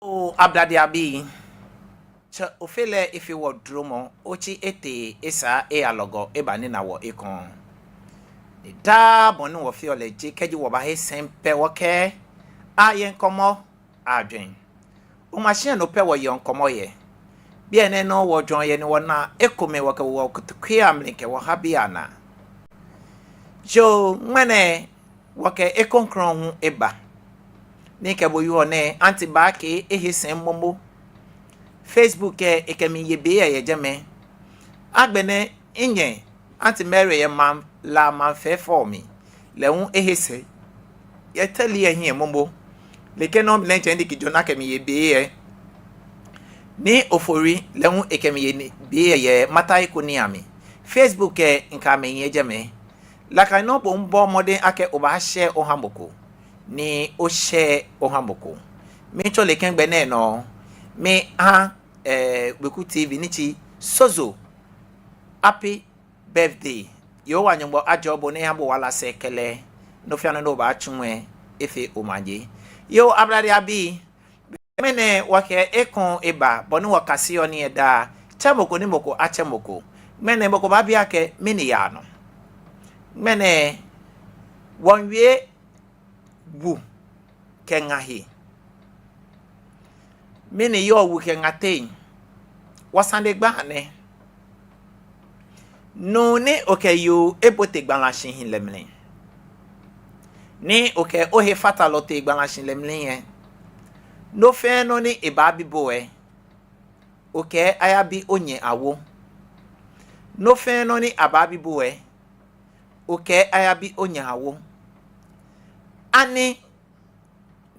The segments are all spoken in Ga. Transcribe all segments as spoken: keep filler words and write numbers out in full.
Oo Ablade abii, Tsɛ Ofe lɛ efee wɔ dromɔ, otsi etee esaa eyalɔgɔ eba ni ena wɔ ekoŋŋ. Ni daa bɔ ni wɔfeɔ lɛ ji kɛji wɔbahe sɛi pɛ wɔkɛɛ, aye ŋkɔmɔ, ajwɛŋ. Omashi nɔ pɛ wɔyeɔ ŋkɔmɔ yɛ. Biɛ nɛɛ nɔŋŋ wɔjwɛŋɔ yɛ ni wɔnaa ekomɛi wɔkɛwo wɔkotokuii amli kɛwo wɔhabii anaa. Yoo, ŋmɛnɛ wɔkɛ ekroŋkrɔŋ hu eba. Ni mikɛ bo wieɔ nɛɛ, Auntie Baakee ehe sɛi momo. Facebook lɛ ekɛ mi ye be lɛ yɛ jɛmɛ. Agbɛnɛ minyɛ Auntie Mary yɛ maŋ La maŋ fɛfɛo mli. Lɛ hu ehe sɛi yɛ tɛli lɛ hiɛ momo. Nɛkɛ nɔŋŋ mi lɛ Jane Diki Jonah kɛ mi ye be lɛ. Nii Ofori lɛ hu ekɛ mi ye ni be lɛ yɛ matai ko ni amli. Facebook lɛ mikɛ amɛ yɛ jɛmɛ. Nakai nɔŋŋ bo hu bɔɔ mɔdɛŋ akɛ obaa share oha mɔ ko, ni o share oha mɔ ko. Miitsɔ nɛkɛ gbɛ nɛɛ nɔ, miiha, eh, Weku T V ni ji Sozo happy birthday. Yehowa Nyɔŋmɔ ajɔɔ bo ni eha bo wala sɛɛ kɛlɛ. Nɔ fɛɛ nɔ ni obaatsu lɛ, efee omanye. Yoo, Ablade abii, ŋmɛnɛ wɔkɛ ekoŋŋ eba, bɔ ni wɔkaseɔ nii lɛ daa, tsɛ mɔ ko ni mɔ ko atsɛ mɔ ko. Ŋmɛnɛ mɔ ko baabi akɛ mɛni yaa nɔ. Ŋmɛnɛ wɔmiiwie wu kɛ ŋa he. Mɛni yɔɔ wu kɛ ŋa teŋ? Wɔsanegbaa nɛ. Nuu ni okɛ yoo ebote gbalashihilɛ mli, ni okɛ ohefatalɔ tee gbalashihilɛ mli lɛ, nɔ fɛɛ nɔ ni ebaabi bo lɛ, okɛɛ ayabi onyɛ awo. Nɔ fɛɛ nɔ ni abaabi bo lɛ, okɛɛ ayabi onyɛ awo. Ani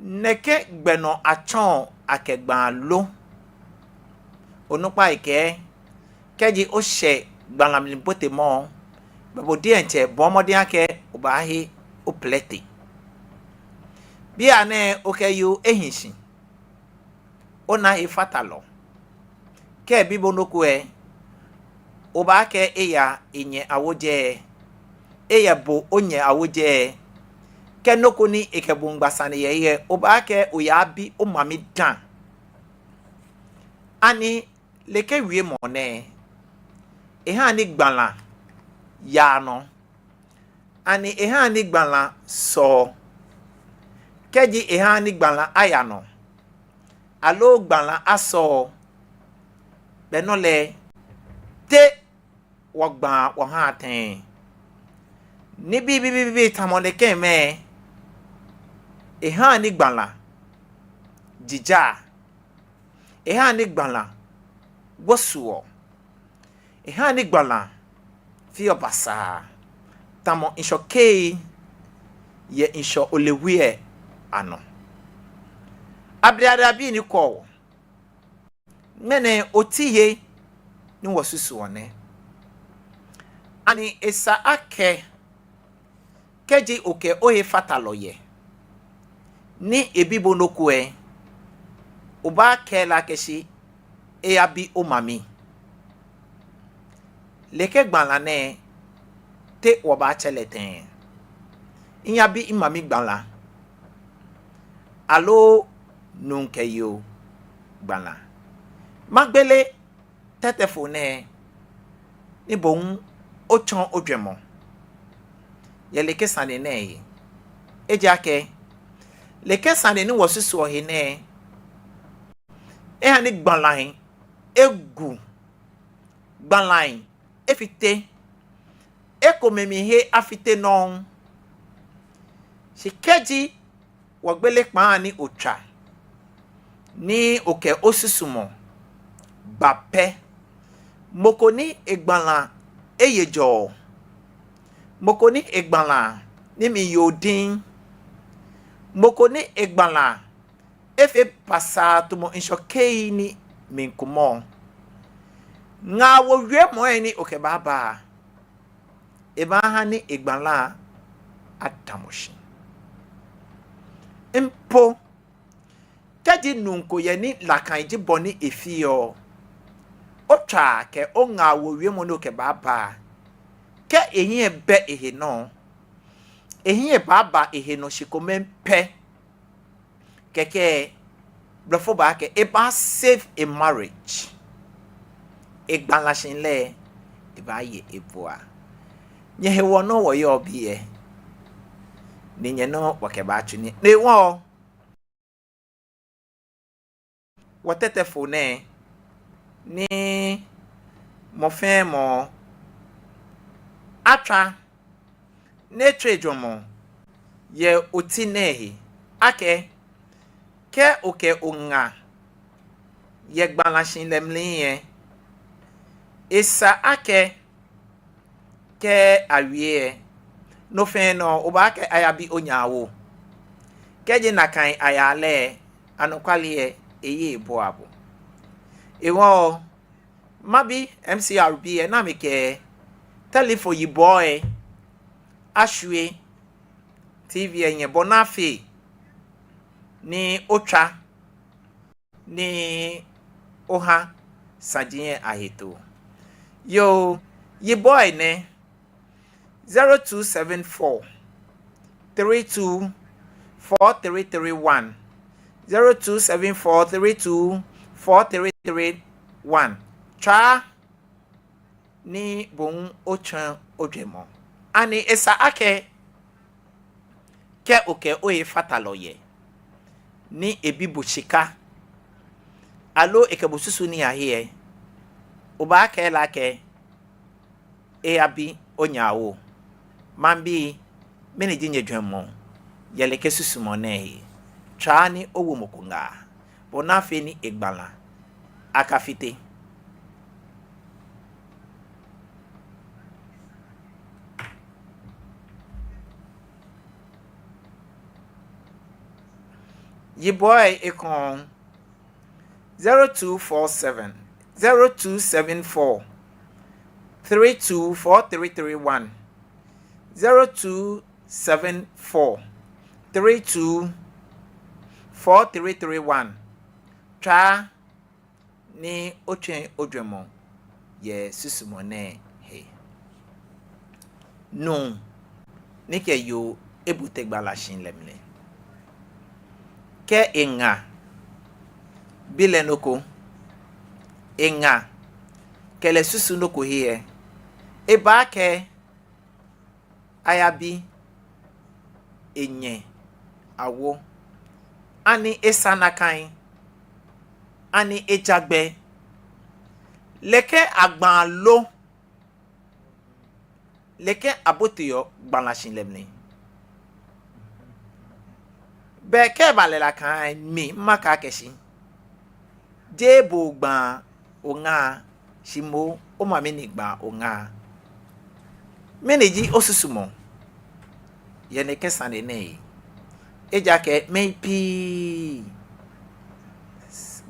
nɛkɛ gbɛ nɔ atsɔɔ akɛ gbala lo? Onukpai kɛɛ, kɛji oshɛ gbala mli botemɔ, belɛ bo diɛŋtsɛ bɔɔ mɔdɛŋ akɛ obaahe oplɛte. Bianɛ okɛ yoo ehi shi, ona hefatalɔ. Kɛ ebi bo nɔ ko lɛ, obaakɛɛ eya enyɛ awo jɛi, eya bo onyɛ awo jɛi. Kɛ nɔ ko ni ekɛ bo miigba sane yɛ lɛ, obaakɛɛ oyabi omami dã. Ani nɛkɛ wiemɔ nɛɛ, ehaa ni gbala yaa nɔ? Ani ehaa ni gbala sɔɔ? Kɛji ehaa ni gbala aya nɔ, aloo gbala asɔɔ, belɛ no lɛ, te wɔgbaa wɔhaa tɛŋŋ? Nibii bibii tamɔ nɛkɛmɛi, ehaa ni gbala jijaa, ehaa ni gbala wosoɔ, ehaa ni gbala feɔ basaa, tamɔ ŋshɔkei yɛ ŋshɔ olewi lɛ anɔ. Ablade abii ni kwɛɔ wɔ, ŋmɛnɛ oti he ni wɔsusuɔ nɛ. Ani esa akɛ kɛji okɛ ohefatalɔ yɛ, ni ebi bo nɔ ko lɛ, obaakɛɛ lɛ akɛ shi eyabi omami? Nɛkɛ gbala nɛɛ, te wɔbaatsɛ lɛ tɛŋŋ? Miyabi mimami gbala, aloo nuu kɛ yoo gbala? Magbele tɛtɛfoo nɛɛ, ni bo hu otsɔɔ ojwɛŋmɔ yɛ nɛkɛ sane nɛɛ he. Ejaakɛ nɛkɛ sane ni wɔsusuɔ he nɛɛ, ehaa ni gbalai egu, gbalai efite, ekomɛi miihe afite nɔŋŋ. Shi kɛji wɔgbele kpaa ni otswa, ni okɛ osusumɔ ba pɛ, mɔ ko ni egbala eye jɔɔ, mɔ ko ni egbala ni mli yoo diŋŋ, mɔ ko ni egbala efee basaa tamɔ ŋshɔkei ni mli kumɔ. Ŋaawoo wiemɔi ni okɛbaaba, ebaaha ni egbala adamɔ shi. Mpo kɛji nuu ko yɛ ni nakai ji bɔ ni efeɔ, otswaa kɛ oŋaawoo wiemɔ ni okɛbaaba, kɛ ehiɛ bɛ ehe nɔ, ehiɛ baaba ehe nɔ shikome pɛ, kɛkɛ Blɔfo baakɛɛ, ebaa save e marriage. Egbalashihilɛ, ebaaye ebua. Nyɛhewɔ nɔ wɔyɔɔ biɛ, ni nyɛnɔ wɔkɛbaatsu nii. No hewɔ, wɔtɛtɛ fo nɛɛ, ni mɔ fɛɛ mɔ atswa ni etsɔ ejwɛŋmɔ yɛ oti nɛɛ he akɛ, kɛ okɛ oŋa yɛ gbalashihilɛ mli lɛ, esa akɛ kɛ awie lɛ, nɔ fɛɛ nɔ obaakɛɛ ayabi onyɛ awo. Kɛji nakai aya lɛ, anɔkwale lɛ, eye ebua bo. Hewɔ mabi M C R B lɛ ni amɛkɛ telephone yibɔi lɛ ashwie T V lɛ nɔ bɔ ni afee ni otswa ni oha saji lɛ ahetoo. Yoo, yibɔi nɛ: zero two seven four three two four three three one. Zero two seven four three two four three three one. Tswa ni bo hu otsɔɔ ojwɛŋmɔ. Ani esa akɛ kɛ okɛ ohefatalɔ yɛ ni ebi bo shika, aloo ekɛ bo susu nii ahe lɛ, obaakɛɛ lɛ akɛ eyabi onyɛ awo? Maŋbii, mɛni ji nyɛjwɛŋmɔ yɛ nɛkɛ susumɔ nɛɛ he? Tswa ni owo mɔ ko ŋaa, bɔ ni afee ni egbala akafite. Yibɔi ekoŋŋ: zero two four seven, zero two seven four, three two four three three one, zero two seven four three two four three three one. Tswa ni otsɔɔ ojwɛŋmɔ yɛ susumɔ nɛɛ he. Nuu ni kɛ yoo ebote gbalashihilɛ mli, kɛ eŋa bi lɛ nɔ ko, eŋa kɛ lɛ susu nɔ ko he lɛ, ebaakɛɛ ayabi enyɛ awo. Ani esa nakai? Ani eja gbɛ? Nɛkɛ agbaa lo? Nɛkɛ aboteɔ gbalashihilɛ mli? Be kɛ eba lɛ nakai, mi makɛɛ akɛ shi jeee bo ogbaa oŋa, shi moŋ omami ni gbaa oŋa. Mɛni ji osusumɔ yɛ nɛkɛ sane nɛɛ he? Ejaakɛ mɛi pii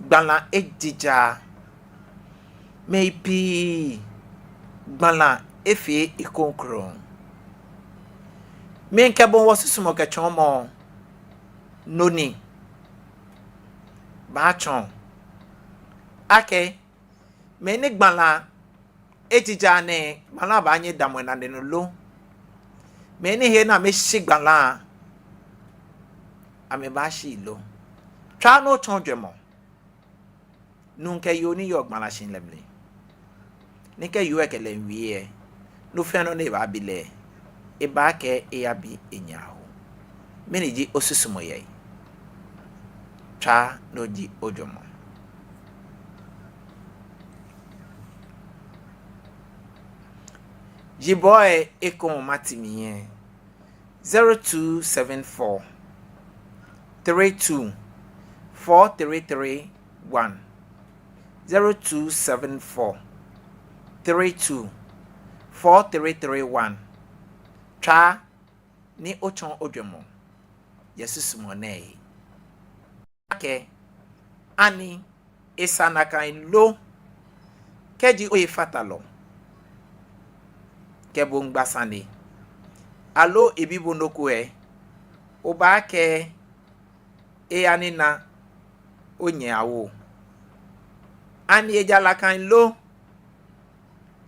gbala ejija, mɛi pii gbala efee ekoŋŋ. Mikɛ bo wɔsusumɔ kɛ tsɔɔmɔ nɔ ni baatsɔɔ akɛ mɛi ni gbala ejija nɛɛ, gbala baanyɛ adamɔ enane nɔ lo? Mɛi ni he ni amɛshi gbala, amɛbaashi lo? Tswa ni otsɔɔ ojwɛŋmɔ. Nuu kɛ yoo ni yɔɔ gbalashihilɛ mli, ni kɛ yoo lɛ kɛ lɛ wie lɛ, nɔ fɛɛ nɔ ni ebaabi lɛ, ebaakɛɛ eyabi enyɛ awo. Mɛni ji osusumɔ yɛ he? Tswa ni otsɔɔ ojwɛŋmɔ. Yibɔi ekoŋŋ mati mli lɛ: zero two seven four three two four three three one. Zero two seven four three two four three three one. Tswa ni otsɔɔ ojwɛŋmɔ yɛ susumɔ nɛɛ he akɛ, ani esa nakai lo? Kɛji ohefatalɔ kɛ bo miigba sane, aloo ebi bo nɔ ko lɛ, obaakɛɛ eya ni ena onyɛ awo? Ani eja nakai lo?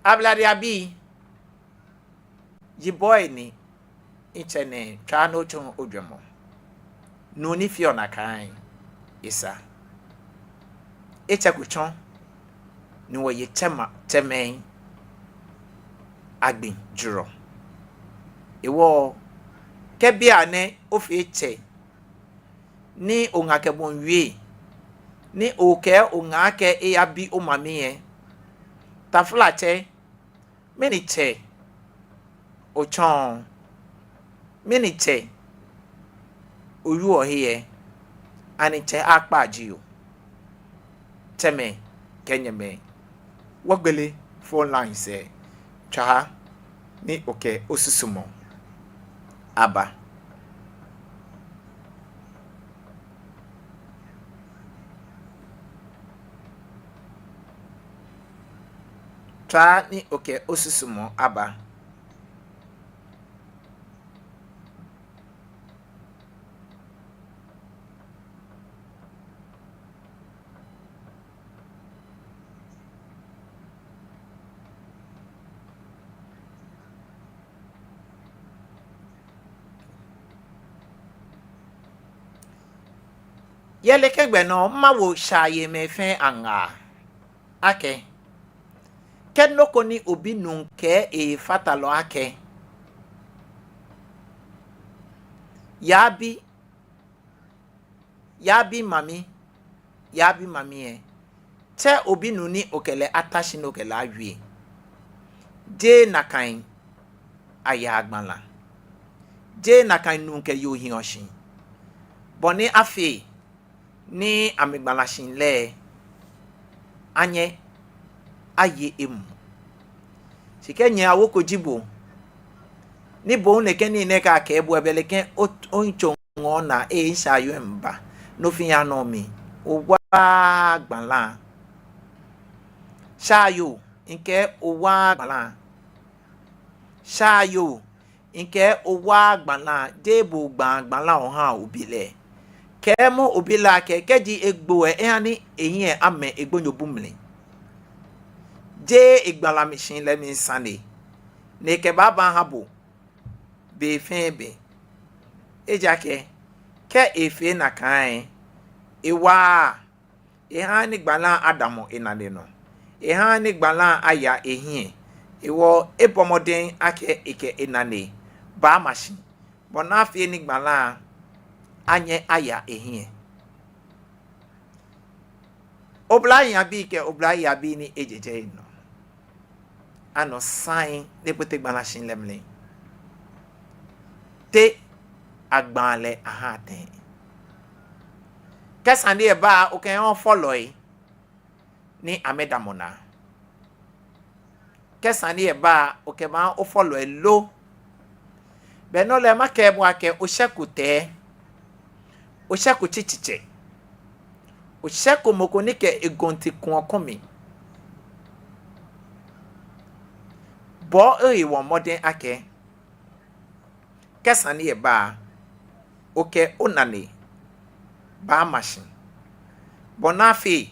Ablade abii, yibɔi ni mitsɛ nɛɛ, tswa ni otsɔɔ ojwɛŋmɔ. Nuu ni feɔ nakai, esa. etsɛko tsɔ ni wɔye tsɛma, tsɛmɛi agbi jurɔ. Hewɔ kɛ bianɛ ofee tsɛ ni oŋa kɛ bo miiwie, ni okɛɛ oŋa akɛ eyabi omami lɛ, taflatsɛ, mɛni tsɛ otsɔɔ? Mɛni tsɛ owieɔ he lɛ? Ani tsɛ akpa ji o? Tsɛmɛi kɛ nyɛmɛi, wɔgbele phone lines lɛ. Tswa ni okɛ osusumɔ aba. Tswa ni okɛ osusumɔ aba. Yɛ nɛkɛ gbɛ nɔ, mawo shaayemɛi fɛɛ aŋaa akɛ, kɛ nɔ ko ni obinuu kɛɛ efatalɔ akɛ, yabi, yabi mami, yabi mami lɛ, tsɛ obinuu ni okɛ lɛ ata shi ni okɛ lɛ awie. Jeee nakai ayaa gbala. Jeee nakai nuu kɛ yoo hiɔ shi. Bɔ ni afee ni amɛgbalashihilɛ anyɛ aye emuu. Shi kɛ nyɛ awo ko ji bo, ni bo hu nɛkɛ nii nɛɛ akɛɛ bo lɛ, belɛ kɛ o, oyitso ŋɔɔ naa, ee, mishaayoo miiba, nɔ fɛɛ nɔ mli, owa gbala. Shaayoo, mikɛɛ owa gbala. Shaayoo, mikɛɛ owa gbala, jeee bo gbaa gbala oha obi lɛ. Kɛɛmɔ obi lɛ akɛ, kɛji egbo lɛ, eha ni ehiɛ amɛ egbonyo bu mli. Jeee egbalashihilɛ mli sane ni ekɛbaaba aha bo be fɛɛ be. Ejaakɛ kɛ efee nakai lɛ, ewaaa, ehaaa ni gbala adamɔ enane nɔ, ehaaa ni gbala aya ehiɛ. Hewɔ ebɔ mɔdɛŋ akɛ ekɛ enane baama shi, bɔ ni afee ni gbala anyɛ aya ehiɛ. Oblayei abii kɛ oblayei abii ni ejeje enɔ, anɔ sane ni bote gbalashihilɛ mli, te agbaa lɛ ahaa tɛŋŋ? Kɛ sane lɛ ba, okɛha ofɔlɔi ni amɛdamɔ naa. Kɛ sane lɛ ba, okɛmaha ofɔlɔi lo? Be nɔ lɛ makɛɛ bo akɛ oshɛko tɛɛ, oshɛko tsitsitsɛ, oshɛko mɔ ko ni kɛ egɔnti kuɔ kɔmi. Bɔ ohe wɔ mɔdɛŋ akɛ, kɛ sane lɛ ba, okɛ onane baama shi, bɔ ni afee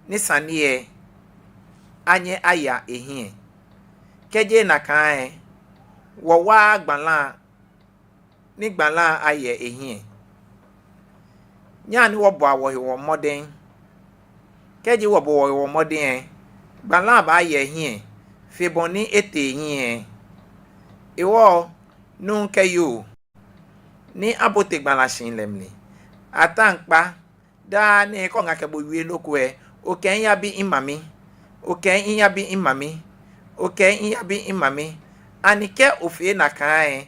ni sane lɛ anyɛ aya ehiɛ. Kɛji nakai lɛ, wɔwa gbala ni gbala aya ehiɛ. Nyɛhaa ni wɔbɔa wɔhe wɔ mɔdɛŋ. Kɛji wɔbɔ wɔhe wɔ mɔdɛŋ lɛ, gbala baaya ehiɛ fe bɔ ni etee ehiɛ. Hewɔ nuu kɛ yoo ni abote gbalashihilɛ mli, ataŋkpa, daa nɛɛ kɛ oŋa kɛ bo wie nɔ ko lɛ, okɛɛ miyabi mimami, okɛɛ miyabi mimami, okɛɛ miyabi mimami. Ani kɛ ofee nakai lɛ,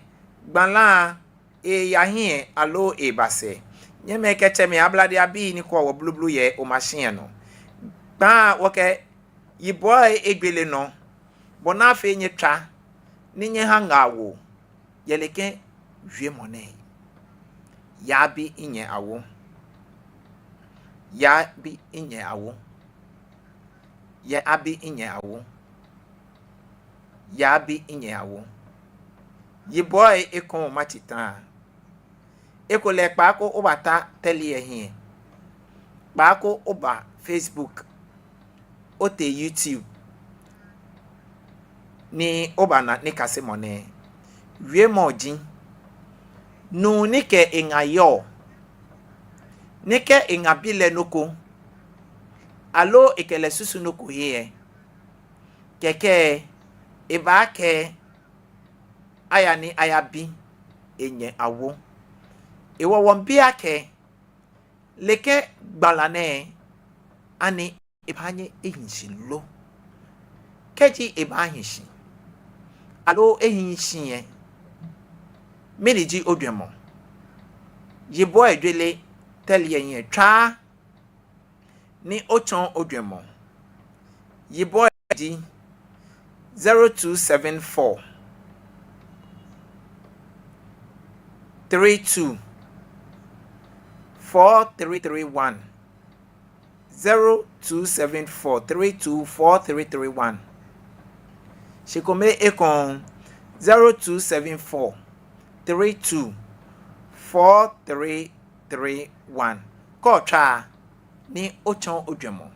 gbala eeya hiɛ aloo eeba sɛɛ? Nyɛmɛi kɛ tsɛmɛi, ablade abii ni kwɛɔ wɔ blublu yɛ Omashi lɛ nɔ, gbaa wɔkɛ yibɔi lɛ egbele nɔ, bɔ ni afee nyɛtswa ni nyɛha ŋaawoo yɛ nɛkɛ wiemɔ nɛɛ. Yabi minyɛ awo. Yabi minyɛ awo. Yabi minyɛ awo. Yabi minyɛ awo. Yibɔi ekoŋŋ matsi ta. Ekolɛ kpaako obata tɛli lɛ hiɛ, kpaako oba Facebook, otee YouTube ni obana nikasemɔ nɛɛ. Wiemɔ ji, nuu ni kɛ eŋa yɔɔ, ni kɛ eŋa bi lɛ nɔ ko, aloo ekɛ lɛ susu nɔ ko he lɛ, kɛkɛ ebaakɛɛ aya ni ayabi enyɛ awo. Hewɔ wɔmiibi akɛ, nɛkɛ gbala nɛɛ, ani ebaanyɛ ehi shi lo? Kɛji ebaahi shi, aloo ehiii shi lɛ, mɛni ji ojwɛŋmɔ? Yibɔ ejwere tɛli lɛ hiɛ, tswa ni otsɔɔ ojwɛŋmɔ. Yibɔ lɛ ji zero two seven four three two four three three one. Zero two seven four three two four three three one. Shii kome ekoŋŋ, zero two seven four three two four three three one. Kɛ otswa ni otsɔɔ ojwɛŋmɔ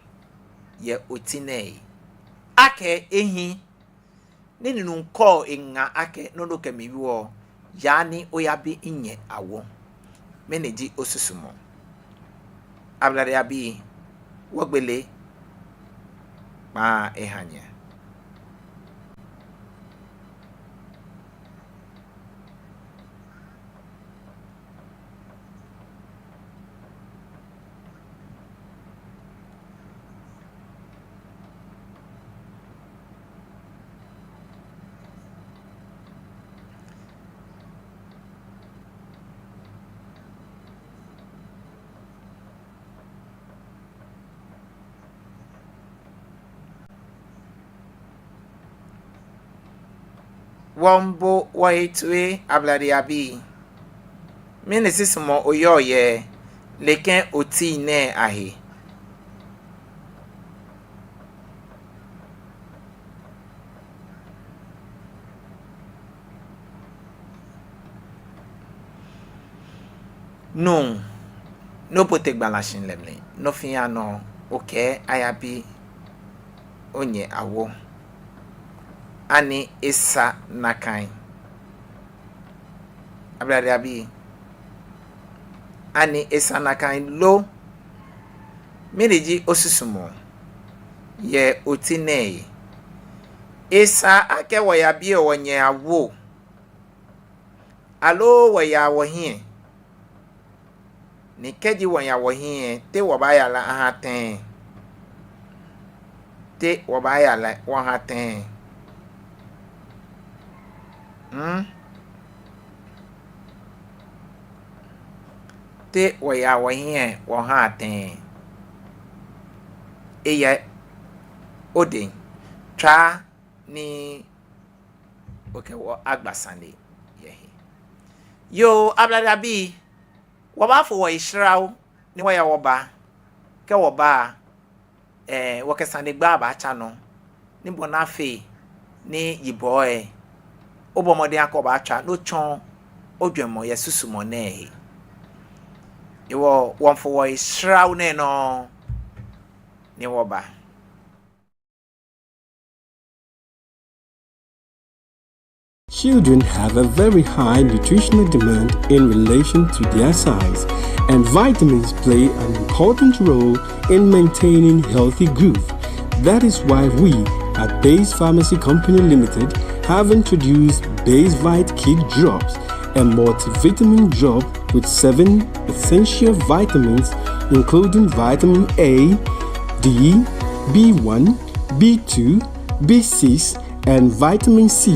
yɛ oti nɛɛ he, akɛ ehi, ni nuu ko eŋa akɛ nɔ ni okɛ mi wieɔ, yaa ni oyabi minyɛ awo. Mɛni ji osusumɔ? Ablade abii, wɔgbele kpaa eha nyɛ. Wɔmiibo wɔhe toi, Ablade abii. Mɛni susumɔ oyɔɔ yɛ nɛkɛ oti nɛɛ ahe? Nuu, ni obote gbalashihilɛ mli, nɔ fɛɛ nɔ okɛɛ ayabi onyɛ awo, ani esa nakai? Ablade abii, ani esa nakai lo? Mɛni ji osusumɔ yɛ oti nɛɛ he? Esa akɛ wɔyabi wɔnyɛ awo, aloo wɔyaa wɔhiɛ? Ni kɛji wɔyaa wɔhiɛ, te wɔbaaya lɛ aha tɛŋŋ? Te wɔbaaya lɛ wɔha tɛŋŋ? Hmm? Te wɔyaa wɔhiɛ wɔha tɛŋŋ? Eyɛ odɛŋ, tswa ni okɛ wɔ agba sane yɛ he. Yoo, Ablade abii, wɔbaafo wɔhe shra ni wɔya wɔba. Kɛ wɔba, eh, wɔkɛ sanegbaa baatsa nɔ, ni bɔ ni afee ni yibɔ lɛ, obɔ mɔdɛŋ akɛ obaatswa ni otsɔɔ ojwɛŋmɔ yɛ susumɔ nɛɛ he. Hewɔ wɔmiifo wɔhe shra nɛɛ nɔŋŋ ni wɔba. Children have a very high nutritional demand in relation to their size, and vitamins play an important role in maintaining healthy growth. That is why we at Base Pharmacy Company Limited have introduced Basevite Kid Drops, a multivitamin drop with seven essential vitamins, including vitamin A, D, B one, B two, B six, and vitamin C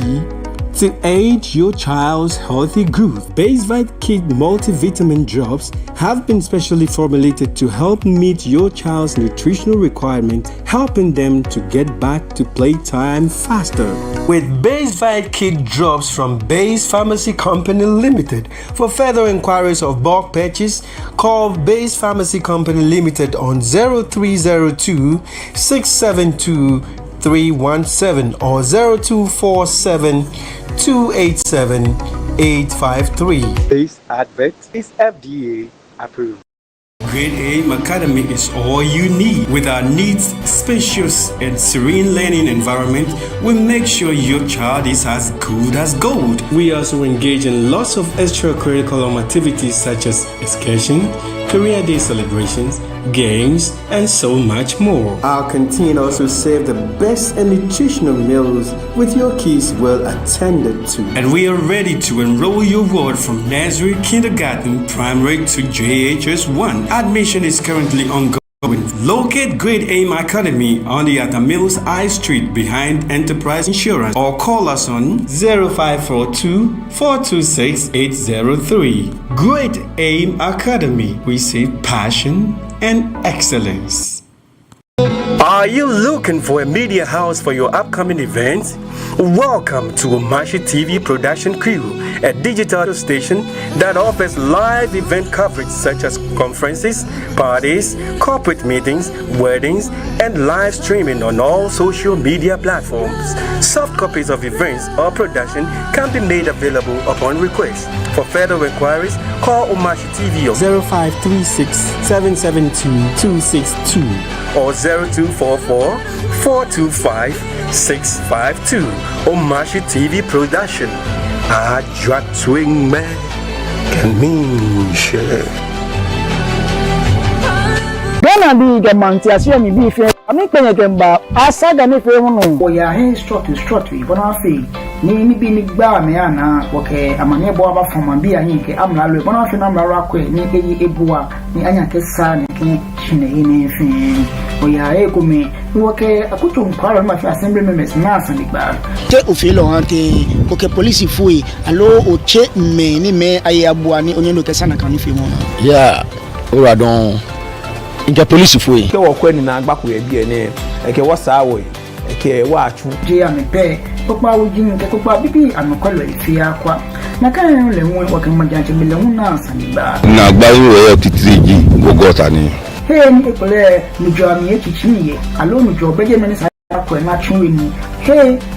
to aid your child's healthy growth. Basevite Kid multivitamin drops have been specially formulated to help meet your child's nutritional requirement, helping them to get back to playtime faster. With Basevite Kid Drops from Base Pharmacy Company Limited. For further inquiries of bulk purchase, call Base Pharmacy Company Limited on zero three zero two, six seven two, three one seven or zero two four seven, two eight seven, eight five three. This advert is F D A approved. Grade A Academy is all you need. With our neat, spacious, and serene learning environment, we make sure your child is as good as gold. We also engage in lots of extracurriculum activities such as excursion, career day celebrations, games, and so much more. Our canteen also serve the best and nutritional meals with your kids well attended to. And we are ready to enroll your ward from nursery, kindergarten, primary to J H S one. Admission is currently ongoing. Locate Great Aim Academy on the Atta Mills High Street behind Enterprise Insurance or call us on zero five four two, four two six, eight zero three. Great Aim Academy, we see passion and excellence. Are you looking for a media house for your upcoming events? Welcome to Omashi T V production crew, a digital station that offers live event coverage such as conferences, parties, corporate meetings, weddings, and live streaming on all social media platforms. Soft copies of events or production can be made available upon request. For further inquiries, call Omashi T V on zero five three six, seven seven two, two six two or zero two four four, four two five, six five two. Omashi T V production. Ajwa twin me. Kɛ miishɛɛ. Ghanabii kɛ maŋtiase mli bii fɛɛ, amɛkpɛ nyɛ kɛmiiba Asaga nifeemɔ nɔ. Wɔyaa he srɔtoi srɔtoi bɔ ni afee ni nibii ni gbaa mɛi anaa, wɔkɛ amaniɛbɔɔ abafɔ maŋbii ahiɛ kɛ amralo, bɔ ni afee ni amralo akwɛ ni eye ebua ni anyɛ akɛsaa nɛkɛ shihilɛ nɛɛ fɛɛ. Wɔyaa he kome ni wɔkɛ akutso nɔkwɛlɔi ni ma fee assembly members naa sanegbaa. Te ofeɔ lɛ ohaa tɛŋŋ, okɛ polisifoi aloo otsɛ mɛi ni amɛye abua ni onyɛ ni okɛsaa nakai nifeemɔ nɛɛ? Yeah, ora dɔŋŋ. Mikɛ polisifoi. Kɛ wɔkwɛ ni naagba ko yɛ biɛ nɛɛ, ekɛ wɔ saa wɔyi, ekɛ wɔ atsu. Jeee amɛ pɛ, kpokpaa wuji kɛ kpokpaa bibii anɔkwɛlɔi fɛɛ akwa. Nakai nɔŋŋ lɛ hu wɔkɛ maŋtsɛmɛi lɛ hu naa sanegbaa. Naagbai ni wɔyɛ titri ji gɔgɔta ni. He ni ekolɛ nujɔɔ amli etsitsi yɛ, aloo nujɔɔ bɛ jɛmɛ ni sa akwɛ ni atsu he nii. He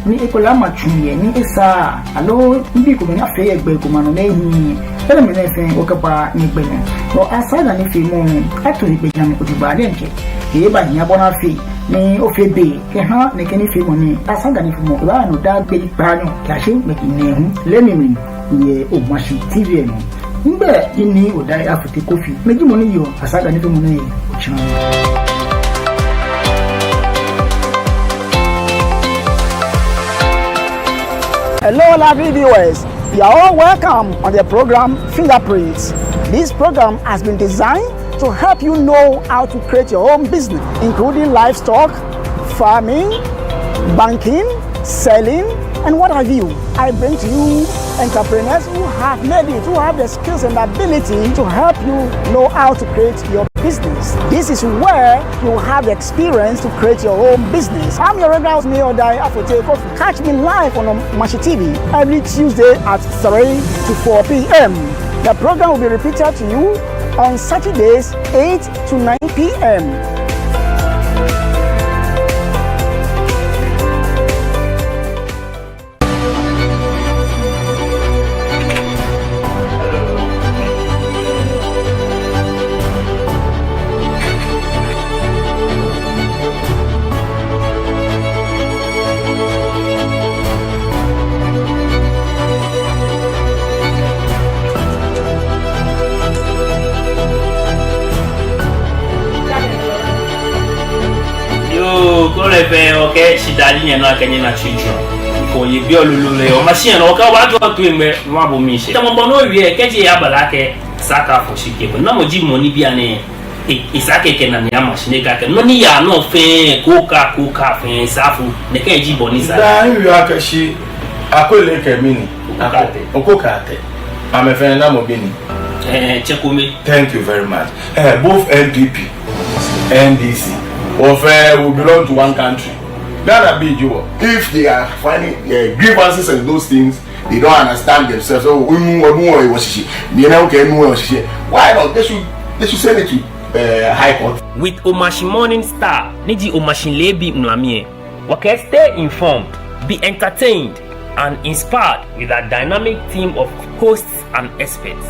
ni ekolɛ ama tsu yɛ ni esaaa, aloo nibii komɛi ni afee yɛ gbɛ ko ma nɔ ni ehiii. Enɛɛmɛi nɛɛ fɛɛ wɔkɛbaa nyɛgbɛ nɔ. Wɔ Asaga nifeemɔ ato he gbɛjianɔ ojogbaŋŋ diɛŋtsɛ. Ebahia bɔ ni afee ni ofee be kɛha nɛkɛ nifeemɔ nɛɛ. Asaga nifeemɔ ebaaya nɔ daa gbi kpaanyɔ kɛyashi ŋmɛji nɛɛhu lɛ mli mli yɛ Omashi T V lɛ nɔ. Migbɛi ji Nii Odai Afotey Kofi, mi ji mɔ ni yeɔ Asaga nifeemɔ nɛɛ otsiaŋ. Hello, lovely viewers. You are all welcome on the program Fingerprints. This program has been designed to help you know how to create your own business, including livestock, farming, banking, selling, and what have you. I bring to you entrepreneurs who have made it, who have the skills and ability to help you know how to create your business. This is where you have the experience to create your own business. I'm your regular host, Nii Odai Afotey Kofi. Catch me live on Omashi T V every Tuesday at three to four p.m. The program will be repeated to you on Saturdays, eight to nine p.m. Yoo, kɔlɛ fɛɛ, okɛ shidaa ji nyɛnɔ akɛ nyɛna tsuitsui. Kɛ oye biɛ lolo lɛ, Omashi nɔ, okɛ obaajɔ toi ŋmɛ, mabɔ miishɛɛ. Tamɔ bɔ ni owie, kɛji eyabala akɛ, Saka fɔ shi kɛ bɔ. Namɔ ji mɔ ni bianɛ, e, esa akɛ ekɛ enane ama shi ni ekɛɛ akɛ, nɔ ni yaa nɔ fɛɛ, kooka, kooka fɛɛ, saafo, nɛkɛ ji bɔ ni sa. Daa miwie akɛ shi, Akwele kɛ mɛni? Oko Kaate. Oko Kaate. Amɛfɛɛ namɔ bii ni? Eh, tsɛ kome. Thank you very much. Eh, both N P P, N D C, wɔ fɛɛ, we belong to one country. Ghanabii ji wɔ. If they are finding, eh, grievances and those things, they don't understand themselves. Oh, enu, enu, eh, wɔ shishi. Ni ena, okay, enu, eh, wɔ shishi. Why not? They should, they should send it to, eh, High Court. With Omashi Morning Star, ni ji Omashi Leebi Ŋulami lɛ. Wɔkɛɛ stay informed, be entertained, and inspired with our dynamic team of hosts and experts.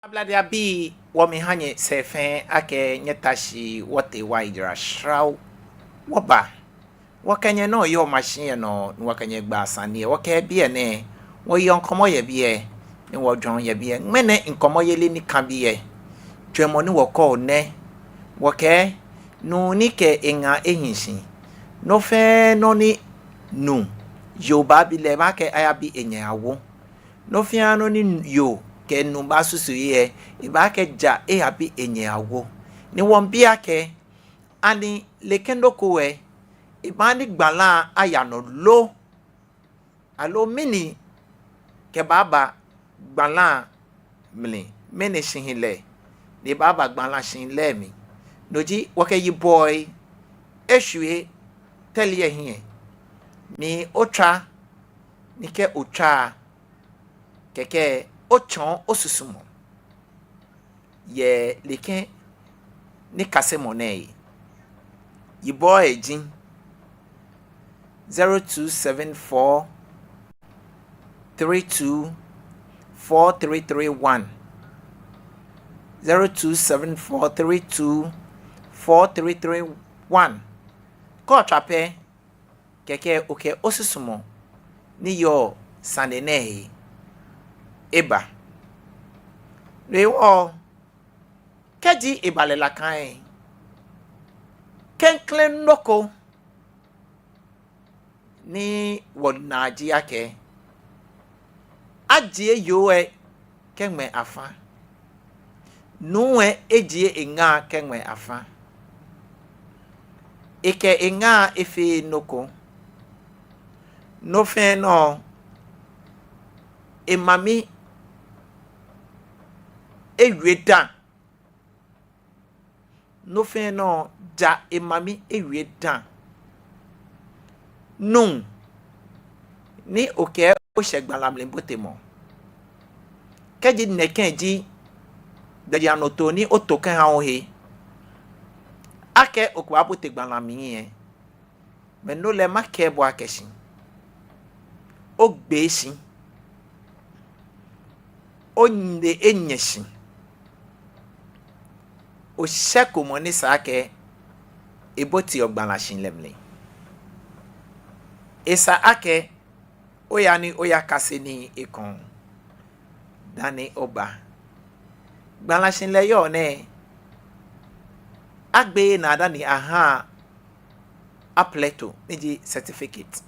Ablade abii, wɔmiiha nyɛ sɛɛ fɛɛ akɛ nyɛta shi wɔtee wɔyiwala shra. Wɔba, wɔkɛ nyɛ nɔ yɔɔ machine lɛ nɔ, ni wɔkɛ nyɛ gbaa sane lɛ. Wɔkɛ biɛ nɛɛ, wɔyeɔ ŋkɔmɔ yɛ biɛ, ni wɔjwɛŋɔ yɛ biɛ. Ŋmɛnɛ ŋkɔmɔyeli ni ka biɛ, jwɛŋmɔ ni wɔkɛɔ nɛ. Wɔkɛɛ nuu ni kɛ eŋa ehi shi. Nɔ fɛɛ nɔ ni nuu yoo baabi lɛ, ebaakɛɛ ayabi enyɛ awo. Nɔ fɛɛ nɔ ni yoo kɛ nuu baasusu yɛ, ebaakɛɛ ja eyabi enyɛ awo. Ni wɔmiibi akɛ, ani nɛkɛ nɔ ko lɛ, ebaaha ni gbala aya nɔ lo? Aloo mɛni kɛbaaba gbala mli, mɛni shihilɛ ni baaba gbala shihilɛ mli? No ji wɔkɛ yibɔi eshwie tɛli lɛ hiɛ. Ni otswa, ni kɛ otswa, kɛkɛ otsɔɔ osusumɔ yɛ nɛkɛ nikasemɔ nɛɛ he. Yibɔ lɛ ji zero two seven four three two four three three one. Zero two seven four three two four three three one. Kɛ otswa pɛ, kɛkɛ okɛ osusumɔ ni yɔɔ sane nɛɛ he eba. No hewɔ, kɛji eba lɛ nakai, klɛŋklɛŋ nɔ ko ni wɔnaa ji akɛ, ajie yoo lɛ kɛŋmɛ afã. Nuu lɛ ejie eŋa kɛŋmɛ afã. Ekɛ eŋa efeee nɔ ko. Nɔ fɛɛ nɔ, emami ewie dã. Nɔ fɛɛ nɔ, ja emami ewie dã. Nuu ni okɛɛ oshɛ gbala mli botemɔ, kɛji nɛkɛ ji gbɛjianɔtoo ni oto kɛha ohe akɛ okɛbaabote gbala mli lɛ, mɛni ole makɛɛ bo akɛ shi, ogbee shi, onyɛ, enyɛ shi, oshɛko mɔ ni sa akɛ eboteɔ gbala shihilɛ mli. Esa akɛ oya ni oyakase nii ekoŋŋ dani oba. Gbala shihilɛ yɔɔ nɛɛ, agbeee naa dani aha aplɛto ni ji certificate.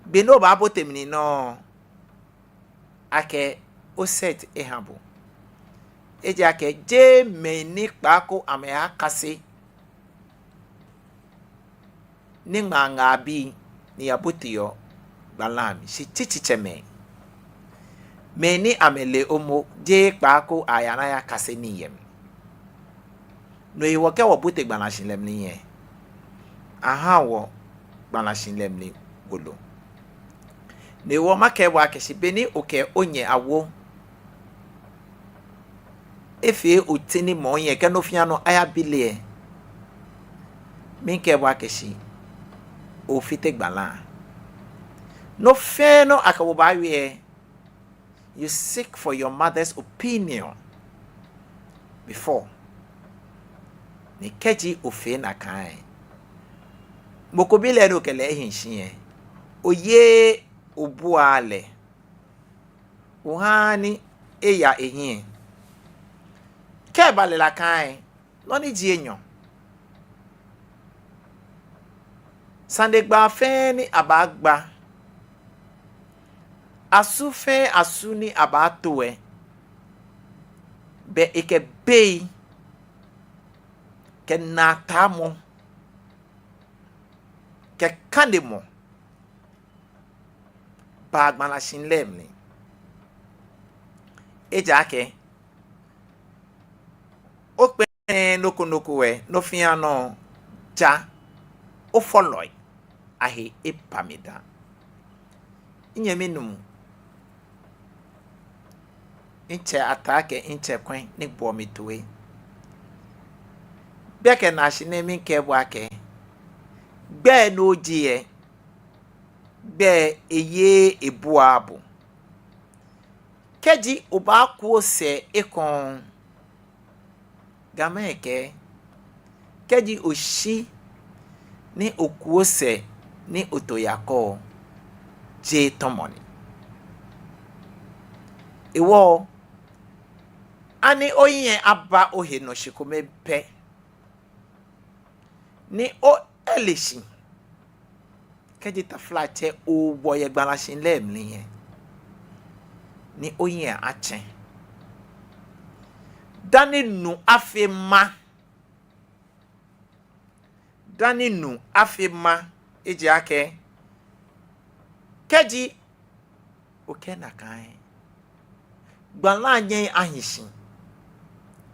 Be ni obaabote mli nɔ, akɛ o cert eha bo. Ejaakɛ jeee mɛi ni kpaako amɛyakase ni ŋmaa ŋaa bii ni yaboteɔ gbala mli, shi tsitsitsɛmɛi, mɛi ni amɛle momo, jeee kpaako aya ni ayakase nii yɛ mli. No hewɔ kɛ wɔbote gbala shihilɛ mli lɛ, aha wɔ gbala shihilɛ mli wolo. No hewɔ makɛɛ bo akɛ shi be ni okɛ onyɛ awo efee oti ni mɔ lɛ kɛ nɔ fɛɛ nɔ ayabi lɛ, miikɛɛ bo akɛ shi ofite gbala. Nɔ fɛɛ nɔ akɛ bo baawie, you seek for your mother's opinion before. Ni kɛji ofee nakai, mɔ ko bi lɛ ni okɛ lɛ ehi shi lɛ, oyeee, obuaa lɛ, ohaaa ni eya ehiɛ. Kɛ eba lɛ nakai, nɔ ni ji enyɔ, sanegbaa fɛɛ ni abaagba, asu fɛɛ asu ni abaato lɛ, bɛ ekɛ bei, kɛ naataamɔ, kɛ kanemɔ baa gbala shihilɛ mli. Ejaakɛ okpɛlɛɛɛ nɔ ko nɔ ko lɛ, nɔ fɛɛ nɔ, ja ofɔlɔi ahe eba mli dã. Minyɛmi nuu, mitsɛ Ataa kɛ mitsɛ Kwɛ ni gboɔ mi toi, gbɛkɛ naashi nɛɛ miikɛɛ bo akɛ, gbɛi ni oji lɛ, gbɛi eyeee ebuaa bo. Kɛji obaaku osɛɛ ekoŋŋ, Gamɛi kɛɛ, kɛji oshi ni oku osɛɛ ni oto yakɔ, jeee tɔmɔ ni. Hewɔ, ani ohiɛ aba ohe nɔ shi kome pɛ, ni o ele shi, kɛji taflatsɛ owɔ yɛ gbalashihilɛ mli lɛ, ni ohiɛ atsɛ. Dani nu afee ma. Dani nu afee ma, ejaakɛ kɛji okɛɛ nakai, gbala lɛ nyɛŋ ahi shi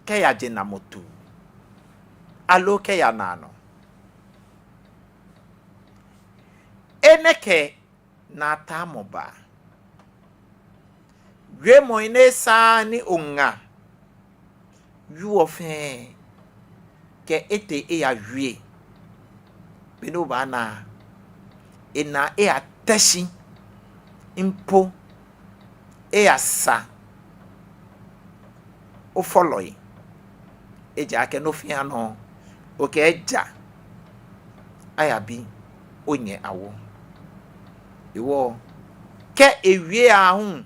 kɛya jenamɔ tuu, aloo kɛya naanɔ. Enɛ kɛ naataamɔ baa. Wiemɔi ni esaaa ni oŋa wieɔ fɛɛ, kɛ etee eyawie. Be ni obaana, enaa eyatɛ shi po, eyasa ofɔlɔi. Ejaakɛ nɔ fɛɛ nɔ okɛja ayabi onyɛ awo. Hewɔ, kɛ ewie aahu,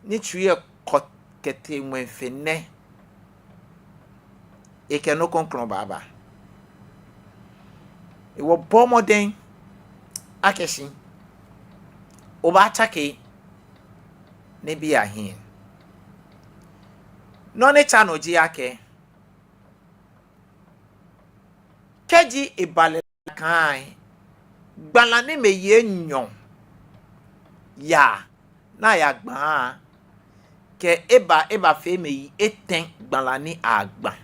ni tsui lɛ kɔ kɛtee ŋwɛi fe nɛ, ekɛ nɔ krɔŋkrɔŋ baaba. Hewɔ bɔɔ mɔdɛŋ akɛ shi obaatsake nibii ahiɛ. Nɔ ni tsa nɔ ji akɛ, kɛji eba lɛ nakai, gbala ni mɛi enyɔ yaa ni ayagbaa, kɛ eba, ebafee mɛi etɛ gbala ni agbaa.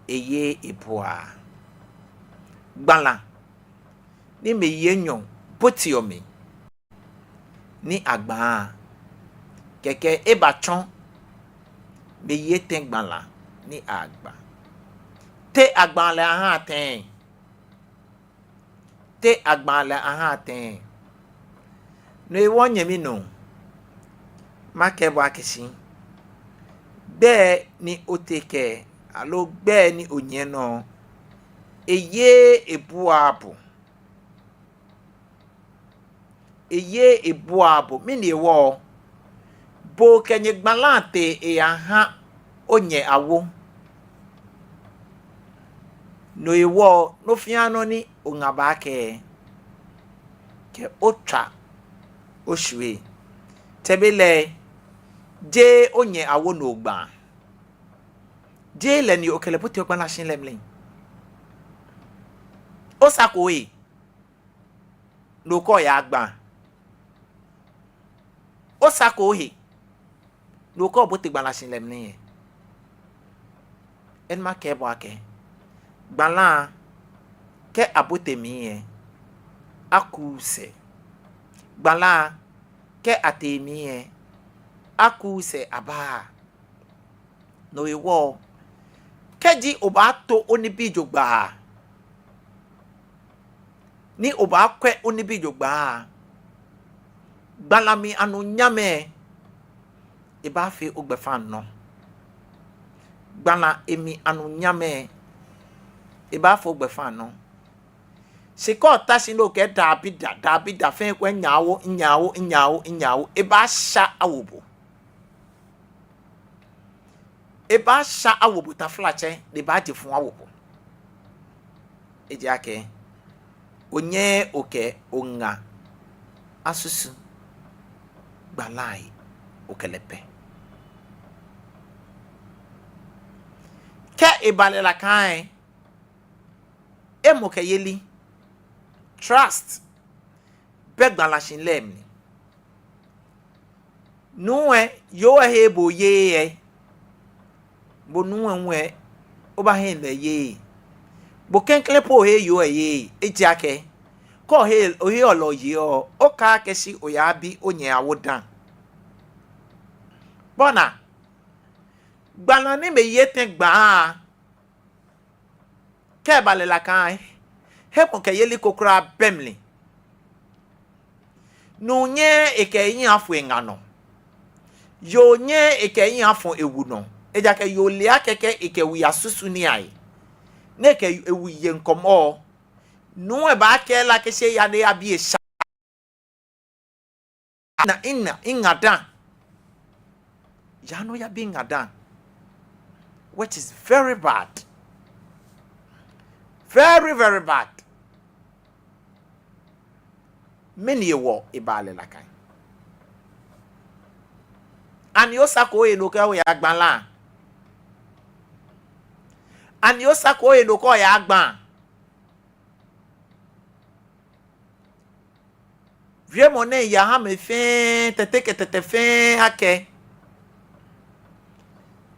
Eyeee ebuaa. Gbala ni mɛi enyɔ boteɔ mli ni agbaa, kɛkɛ ebatsɔ mɛi etɛ gbala ni agbaa. Te agbaa lɛ ahaa tɛŋŋ? Te agbaa lɛ ahaa tɛŋŋ? No hewɔ nyɛminuu, makɛɛ bo akɛ shi, gbɛ ni otee kɛ, aloo gbɛ ni onyiɛ nɔ, eyeee ebuaa bo. Eyeee ebuaa bo. Mɛni hewɔ? Bo okɛ nyɛ gbala lɛ tee eyaha onyɛ awo. No hewɔ, nɔ fɛɛ nɔ ni oŋa baakɛɛ, kɛ otswa oshwie. Tsɛbelɛ, jeee onyɛ awo ni ogbaa. Jeee lɛ ni okɛ lɛ boteɔ gbalashihilɛ mli. Osako ohe ni okɛɛ oyagbaa. Osako ohe ni okɛɛ obote gbalashihilɛ mli lɛ. Enɛ makɛɛ bo akɛ, gbala lɛ, kɛ abote mli lɛ, akuuu sɛɛ. Gbala lɛ, kɛ atee mli lɛ, akuuu sɛɛ abaaa. No hewɔ, kɛji obaato onibii jogbaŋŋ, ni obaakwɛ onibii jogbaŋŋ, gbala mli anunyam lɛ, ebaafee ogbɛfaŋnɔ. Gbala lɛ mli anunyam lɛ, ebaafee ogbɛfaŋnɔ. Shi kɛ ota shi ni okɛɛ dabida, dabida, fɛɛ kwɛ nyɛ awo, nyɛ awo, nyɛ awo, nyɛ awo, ebaasha awo bo. Ebaasha awo bo taflatsɛ, ni ebaaje fũ awo bo. Ejaakɛ onyɛɛɛ okɛ oŋa asusu gbala lɛ, okɛ lɛ pɛ. Kɛ eba lɛ nakai, hemɔkɛyeli, trust, bɛ gbalashihilɛ mli. Nuu lɛ, yoo lɛ heee bo oyeee lɛ, bo nuu lɛ hu lɛ, obaahe lɛ oyeee. Bo klɛŋklɛŋ po oheee yoo lɛ oyeee, ejaakɛ kɛ ohe, oheɔ lɛ oyeɔ, okakɛɛ akɛ shi oyabi onyɛ awo dã. Bɔ ni gbala ni mɛi etɛ gbaa, kɛ eba lɛ nakai, hemɔkɛyeli ko kwraa bɛ mli. Nuu nyɛɛɛ ekɛ eyiŋ afɔ eŋa nɔ. Yoo nyɛɛɛ ekɛ eyiŋ afɔ ewu nɔ. Ejaakɛ yoo le akɛ kɛ ekɛ ewu yasusu nii ahe, ni ekɛ ewu ye ŋkɔmɔ, nuu lɛ baakɛɛ lɛ akɛ shi eya ni eyabi esha. Ena, ena, eŋa dã. Yaa ni oyabi eŋa dã. Which is very bad. Very, very bad. Mɛni hewɔ ebaa lɛ nakai? Ani osako oye nɔ kɛ oyagbala? Ani osako oye nɔ kɛ oyagba? Wiemɔ nɛɛ yaa ha mɛi fɛɛ, Tɛte kɛ Tɛtɛ fɛɛ akɛ,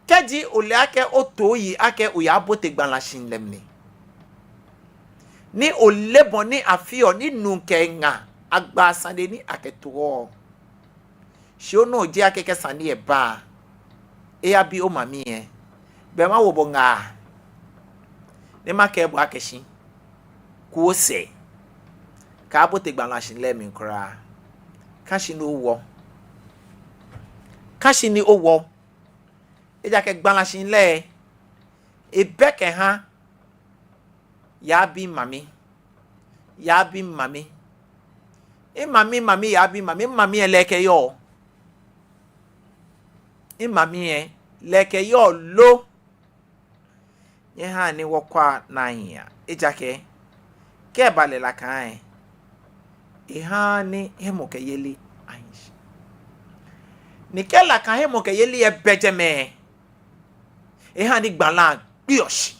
kɛji ole akɛ oto oyi akɛ oyabote gbalashihilɛ mli, ni ole bɔ ni afeɔ ni nuu kɛ eŋa agba sane ni akɛtoɔ, shi onɔ ji akɛ kɛ sane lɛ ba, eyabi omami lɛ, belɛ mawo bo ŋaa, ni makɛɛ bo akɛ shi, ku osɛɛ, kaabote gbalashihilɛ mli kwraa. Ka shi ni owɔ. Ka shi ni owɔ. Ejaakɛ gbalashihilɛ, ebɛ kɛha, yabi mami. Yabi mami. Emami, mami, yabi mami. Emami lɛ lɛ ekɛyɔɔ. Emami lɛ lɛ ekɛyɔɔ lo? Nyɛhaa ni wɔkwɛa nɔ ni ehiaa. Ejaakɛ kɛ eba lɛ nakai lɛ, ehaa ni hemɔkɛyeli ahi shi. Ni kɛ nakai hemɔkɛyeli lɛ bɛ jɛmɛ, ehaa ni gbala gbeɔ shi.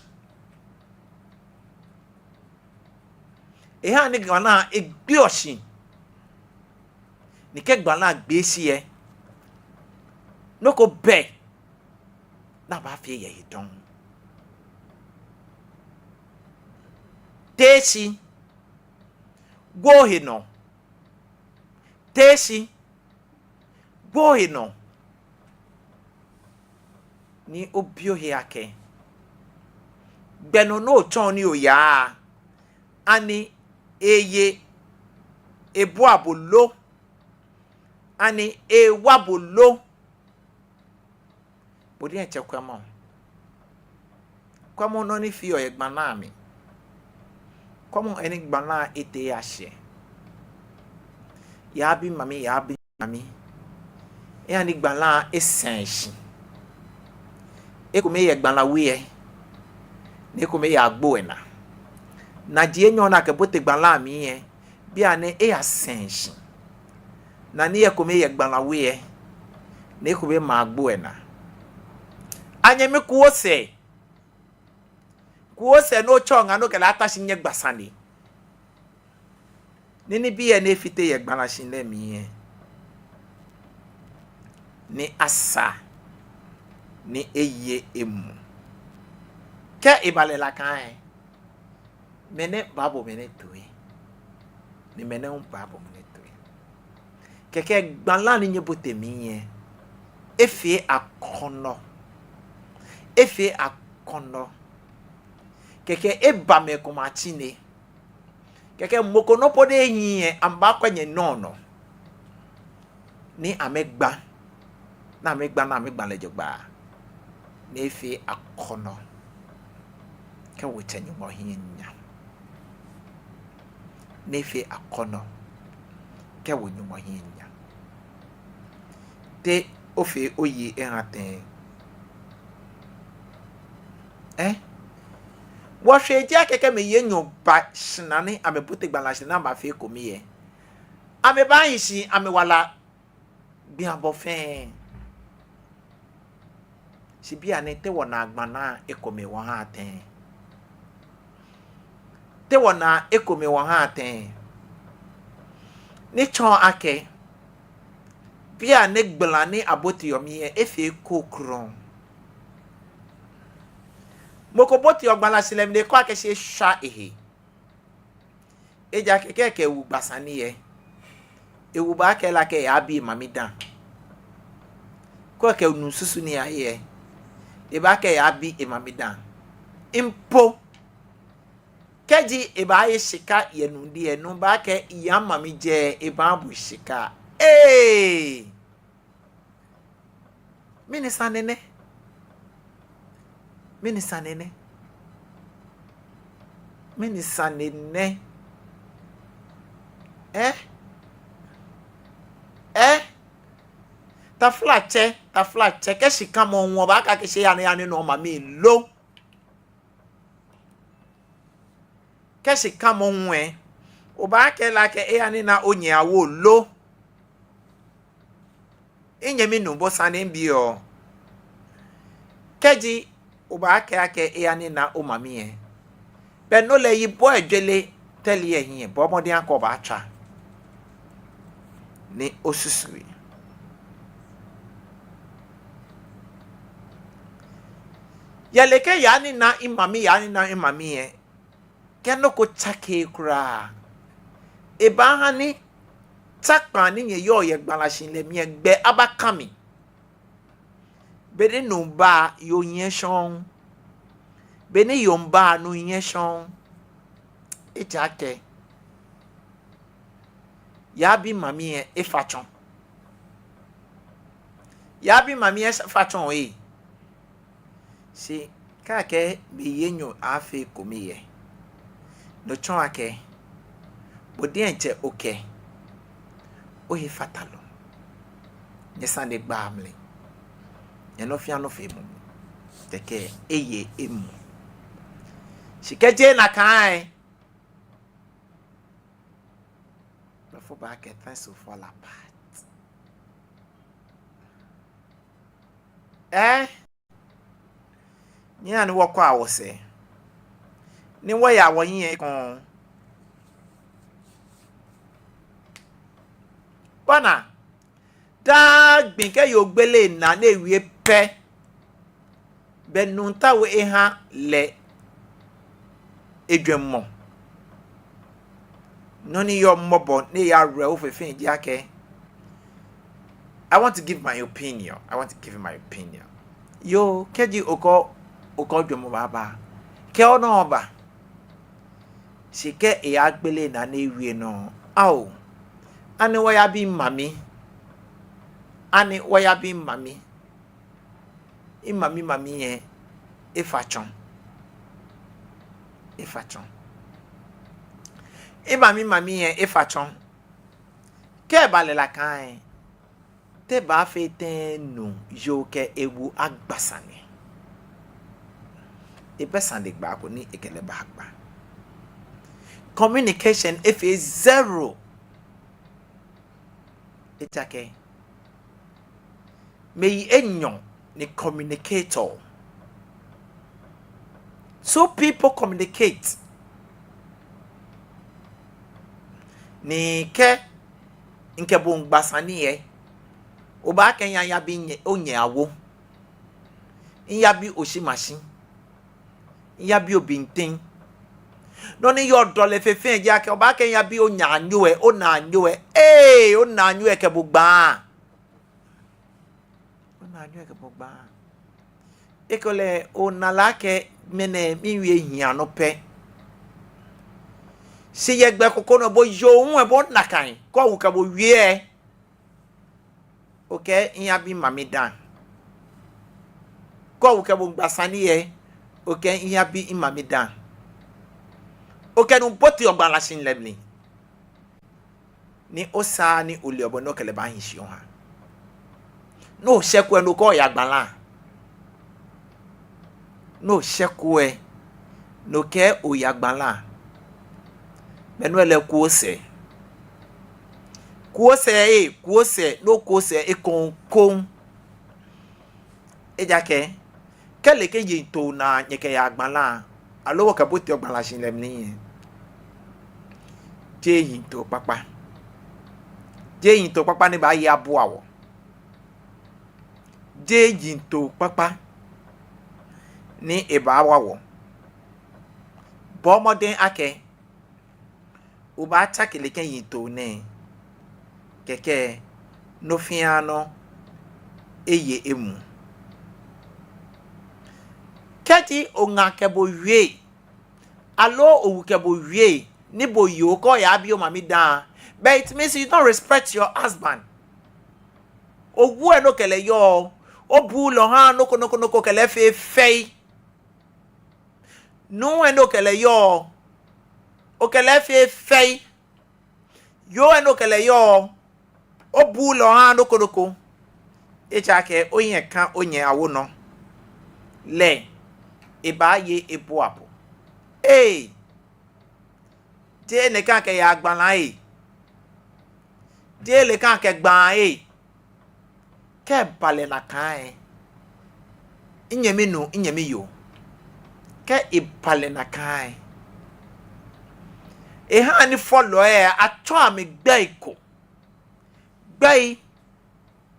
Ehaa ni gbala lɛ gbeɔ shi. Ni kɛ gbala lɛ gbe shi lɛ, nɔ ko bɛ ni abaafee yɛ he dɔŋŋ. Tee shi, gbo ohe nɔ. Tee shi, gbo ohe nɔ, ni obi ohe akɛ, gbɛ nɔ ni otsɔ ni oyaa, ani eye ebua bo lo? Ani ewa bo lo? Bo diɛŋtsɛ kwɛmɔ. Kwɛmɔ nɔ ni feɔ yɛ gbala lɛ mli. Kwɛmɔ he ni gbala lɛ etee eyashɛ. Yabi mami, yabi mami. Ehaa ni gbala lɛ esɛŋ shi. Ekome yɛ gbala we lɛ, ni ekome yɛ agbo lɛ naa. Naji enyɔ ni akɛbote gbala lɛ mli lɛ, bianɛ eyasɛŋ shi. Naa ni ekome yɛ gbala we lɛ, ni ekome ma agbo lɛ naa. Anyɛmi, ku osɛɛ. Ku osɛɛ ni otsɔ ŋaa ni okɛ lɛ ata shi nyɛgba sane. Ni nibii lɛ ni efite yɛ gbalashihilɛ mli lɛ, ni asa ni eye emuu. Kɛ eba lɛ nakai lɛ, mɛnɛ baabo mɛnɛ toi, ni mɛnɛ hu baabo mɛnɛ toi. Kɛkɛ gbala ni nyɛbote mli lɛ, efee akɔnɔ. Efee akɔnɔ. Kɛkɛ eba mɛi komɛi atsine. Kɛkɛ mɔ ko nɔ po ni ehiii lɛ, amɛbaakwɛ nyɛnɔ nɔ. Ni amɛgba. Ni amɛgba, ni amɛgba lɛ jogbaŋŋ. Ni efee akɔnɔ kɛwo Tsɛ Nyɔŋmɔ hiɛ nyam. Ni efee akɔnɔ kɛwo Nyɔŋmɔ hiɛ nyam. Te ofee oye eha tɛŋŋ? Ɛɛ? Wɔshwɛ ji akɛ kɛ mɛi enyɔ ba shi naa ni amɛbote gbalashihilɛ ni amɛbafee ekome lɛ, amɛbaahi shi amɛwala gbii abɔ fɛɛ. Shi bianɛ te wɔnaa gbala ekome wɔhaa tɛŋŋ? Te wɔnaa ekome wɔhaa tɛŋŋ? Ni tsɔɔ akɛ, bianɛ gbala ni aboteɔ mli lɛ efee kroko. Mɔ ko boteɔ gbalashihilɛ mli ni ekɛɔ akɛ shi eshwa ehe. Ejaakɛ kɛ ekɛ ewu gba sane lɛ, ewu baakɛɛ lɛ akɛ eyabi emami dã. Kɛ ekɛ nuu susu nii ahe lɛ, ebaakɛɛ eyabi emami dã. Mpo Kɛji ebaaye shika yɛ nuu dɛŋ lɛ, nuu baakɛɛ, "Yaa mami jɛi," ebaabu shika. Ee! Mɛni sane nɛ? Mɛni sane nɛ? Mɛni sane nɛ? Ɛ? Ɛ? Taflatsɛ, taflatsɛ, kɛ shikamɔ hu, obaakɛɛ akɛ shi eya ni, eya ni ena omami lo. Kɛ shikamɔ hu lɛ, obaakɛɛ lɛ akɛ eya ni ena onyɛ awo lo. Minyɛmi nuu, bo sane mibiɔ. Kɛji obaakɛɛ akɛ eya ni ena omami lɛ, belɛ no lɛ yibɔ ejwere tɛli ehiɛ, bɔɔ mɔdɛŋ akɛ obaatswa ni osusu he. Yɛ nɛkɛ yaa ni ena mimami, yaa ni ena mimami lɛ, kɛ nɔ ko tsakeee kwraa, ebaaha ni tsakpaa ni nyɛyɔɔ yɛ gbalashihilɛ mli lɛ gbɛ abaka mli. Be ni nuu baa, yoo nyiɛ shɔŋŋ. Be ni yoo baa, nuu nyiɛ shɔŋŋ. Ejaakɛ yaabi mami lɛ efa tsɔ. Yaabi mami lɛ efa tsɔ ee. Shi kɛ akɛɛ be enyɔ aaafee ekome lɛ, no tsɔɔ akɛ bo diɛŋtsɛ okɛ ohe fata loo. Nyɛsanegbaa mli, nyɛnɔ fɛɛ nɔ feemɔ mli, kɛkɛ eye emuu. Shi kɛ jeee nakai lɛ, blɔfo baakɛɛ things will fall apart. Ɛɛ, nyɛhaa ni wɔkwɛa wɔsɛɛ, ni wɔya wɔhiɛ ekoŋŋ. Bɔ ni daa gbi kɛ yoo gbele enaa ni ewie pɛ, belɛ nuu taoɔ eha lɛ ejwɛŋmɔ. Nɔ ni yɔɔ mɔbɔ ni eyawo fe fɛɛ ji akɛ, I want to give my opinion. I want to give my opinion. Yoo, kɛji okɛ, okɛ ojwɛŋmɔ baaba, kɛ onɔ ba. Shi kɛ eyagbele enaa ni ewie nɔ, ao, ani wɔyabi mami? Ani wɔyabi mami? Mimami mami lɛ efa tsɔ. Efa tsɔ. Mimami mami lɛ efa tsɔ. Kɛ eba lɛ nakai lɛ, te ebaafee tɛŋŋ ni yoo kɛ ewu agba sane? Ebɛ sanegbaa ko ni ekɛ lɛ baagba. Communication efee zero. Ejaakɛ mɛi enyɔ ni communicate-ɔ. Two people communicate. Ni kɛ mikɛ bo miigba sane lɛ, obaakɛɛ miyabi onyɛ, onyɛ awo. Miyabi oshi mashi. Miyabi obintin. Nɔ ni yɔɔ dɔlɛ fe fɛɛ ji akɛ obaakɛɛ miyabi onaanyo lɛ, onaanyo lɛ. Ee, onaanyo lɛ kɛ bo gbaa. Onaanyo lɛ kɛ bo gbaa. Ekolɛ ona lɛ akɛ mɛnɛ miwie hiɛ nɔ pɛ. Shi yɛ gbɛ ko ko nɔ, bo yoo hu lɛ bo nakai, kɛ owu kɛ bo wie lɛ, okɛɛ miyabi mami dã. Kɛ owu kɛ bo miigba sane lɛ, okɛɛ miyabi mimami dã. Okɛ nuu boteɔ gbalashihilɛ mli. Ni osaa ni oleɔ bɔ ni okɛ lɛ baahi shi oha. Ni oshɛko lɛ, no okɛɛ oya gbala. Ni oshɛko lɛ, no okɛɛ oya gbala. Mɛni hewɔ lɛ? Kuo sɛɛ. Kuo sɛɛ ee, kuo sɛɛ, ni okuo sɛɛ ekoŋŋ ekoŋŋ. Ejaakɛ kɛ nɛkɛ yiŋtoo naa nyɛkɛyaa gbala, aloo wɔkɛboteɔ gbalashihilɛ mli lɛ, jeee yiŋtoo kpakpa. Jeee yiŋtoo kpakpa ni baaye abua wɔ. Jeee yiŋtoo kpakpa ni ebaawa wɔ. Bɔɔ mɔdɛŋ akɛ obaatsake nɛkɛ yiŋtoo nɛɛ, kɛkɛ nɔ fɛɛ nɔ eye emuu. Kɛji oŋa kɛ bo wie, Aloo owu kɛ bo wie, ni bo yoo kɛ oyabi omami dã. But it means you don't respect your husband. Owu lɛ ni okɛ lɛ yɔɔ, obuuu lɛ ohaaa nɔ ko nɔ ko nɔ ko, okɛ lɛ fee fɛi. Nuu lɛ ni okɛ lɛ yɔɔ, okɛ lɛ fee fɛi. Yoo lɛ ni okɛ lɛ yɔɔ, obuuu lɛ ohaaa nɔ ko nɔ ko. Ejaakɛ ohiɛ kã onyɛ awo nɔ. Lɛ ebaaye ebua bo. Ee. Jeee nɛkɛ akɛyaa gbala ee. Jeee nɛkɛ akɛgbaa ee. Kɛ eba lɛ nakai lɛ, minyɛmi nuu, minyɛmi yoo, kɛ eba lɛ nakai lɛ, ehaa ni fɔlɔi lɛ atsɔɔ amɛ gbɛi ko. Gbɛi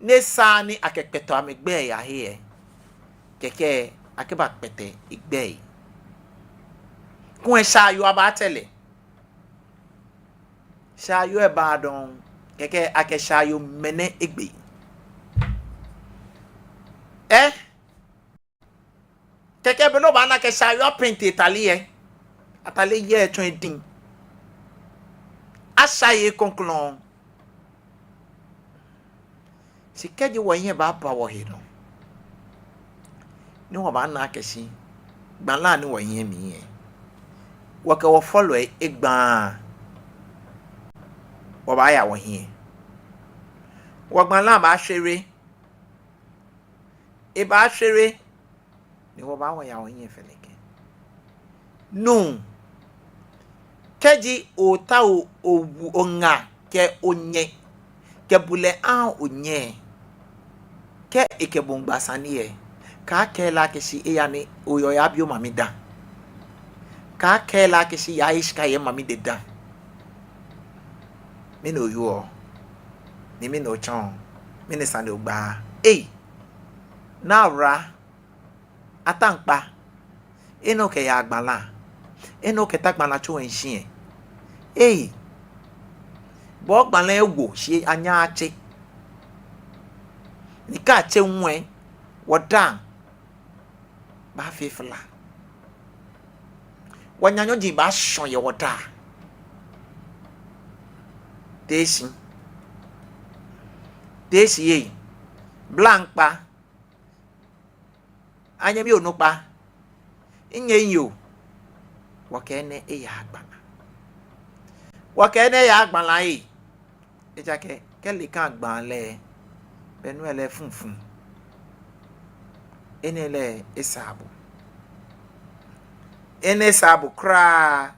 ni esaaa ni akɛkpɛtɛɔ amɛgbɛi ahe lɛ, kɛkɛ akɛbakpɛtɛ egbɛi. Kulɛ shaayoo abaatɛ lɛ. Shaayoo lɛ baaa dɔŋŋ, kɛkɛ akɛ shaayoo mɛnɛ egbɛi. Ɛ? Kɛkɛ be ni obaana akɛ shaayoo apɛnti atade lɛ. Atade lɛ etsɔ ediŋ. Asha he krɔŋkrɔŋ. Shi kɛji wɔhiɛ baaba wɔhe nɔ, ni wɔbaana akɛ shi gbala ni wɔhiɛ mli lɛ, wɔkɛ wɔfɔlɔi egbaa, wɔbaaya wɔhiɛ. Wɔgbala baashwere. Ebaashwere. Ni wɔbaaya wɔhiɛ fɛlɛkɛ. Nuu, kɛji ootao owu oŋa kɛ onyɛ, kɛ bulɛ aha onyɛ, kɛ ekɛ bo miigba sane lɛ, kaakɛɛ lɛ akɛ shi eya ni oyɔɔ oyabi omami dã. Kaakɛɛ lɛ akɛ shi yaye shika yɛ mami dɛŋ dã. Mɛni oyɔɔ? Ni mɛni otsɔɔ? Mɛni sane ogba? Ei! Naa wura, Ataa Kpa, enɛ okɛyaa gbala, enɛ okɛta gbala tso enshi lɛ. Ei, bo gbala ewo shi anyɛɛɛ atse. Ni kɛ atse hu lɛ, wɔdaaŋ baafee fala. Wɔnyanyɔji baashɔ yɛ wɔdaaŋ. Tee shi. Tee shi ei. Blaŋkpa. Anyɛmi onukpa, minyɛ yoo, wɔkɛ enɛ eyaa gbala. Wɔkɛ enɛ eyaa gbala ei. Ejaakɛ kɛ lɛ kã gbala lɛ, be nɔ lɛ funfun. Enɛ lɛ esaaa bo. Enɛ esaaa bo kwraa.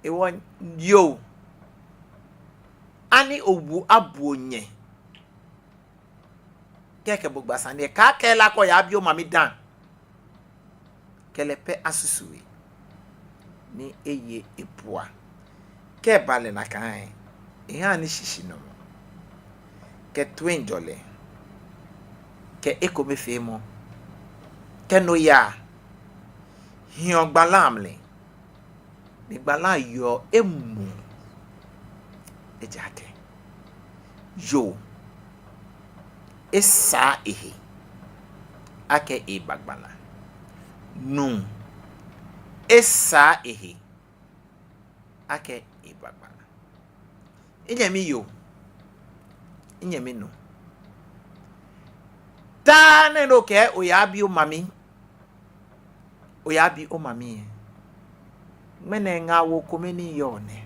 Ewɔ yoo, ani owu abu onyɛ? Kɛ ekɛ bo gba sane lɛ, kaakɛɛ lɛ akɛ oyabi omami dã. Kɛ lɛ pɛ asusu he ni eye ebua. Kɛ eba lɛ nakai lɛ, ehaa ni shishinumɔ kɛ toiŋjɔlɛ kɛ ekomefeemɔ kɛ nɔyaa hiɔ gbala mli. Ni gbala yɔɔ emuu. Ejaakɛ yoo esaa ehe akɛ eba gbala. Nuu esaa ehe akɛ eba gbala. Minyɛmi yoo, minyɛmi nuu, daa nɛɛ ni okɛɛ oyabi omami, oyabi omami lɛ, ŋmɛnɛ ŋaawoo kome ni yɔɔ nɛ.